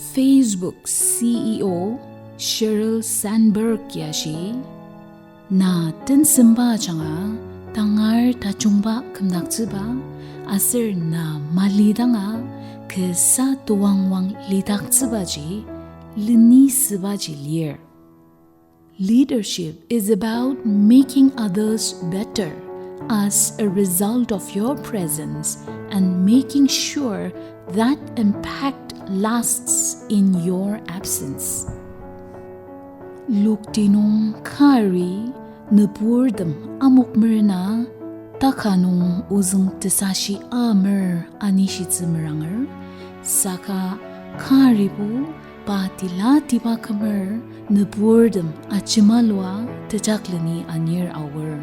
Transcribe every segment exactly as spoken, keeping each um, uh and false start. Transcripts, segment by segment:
Facebook C E O Sheryl Sandberg ya shi, na tensemba ajanga tangar tajungba kümdaktsüba, aser na malidanga kasa towangwang lidaktsübaji lenisübaji lir. Leadership is about making others better as a result of your presence and making sure that impact lasts in your absence. Lokti nung kari nüburtem amok merena taka nung ozüng tesashi amer anishitsü meranger, saka karibo pa tilatiba kümer nüburtem ajemalua tejakleni anir aor.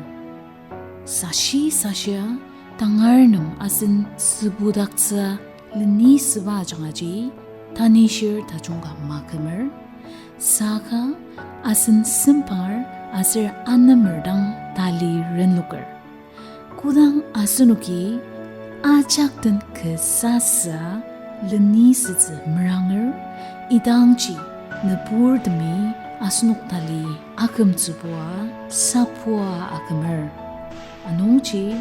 Sashi sashia tangar nem asen sübudaktsü lenisüba ajangaji tanishir tajung ka makümer, saka asen sempar aser anemer dang tali renloker. Kodang asenoki ajak den kasa sa lenisütsü meranger, idangji nüburtemi asenok tali akümtsübua sapua akümer. Anungji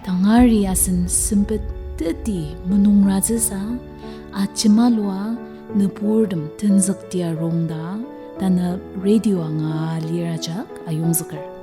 tangari asen sempet teti menungratsüsa ajemalua nüburtem tenzüktia rongda tanü radio anga lir ajak ayongzüker.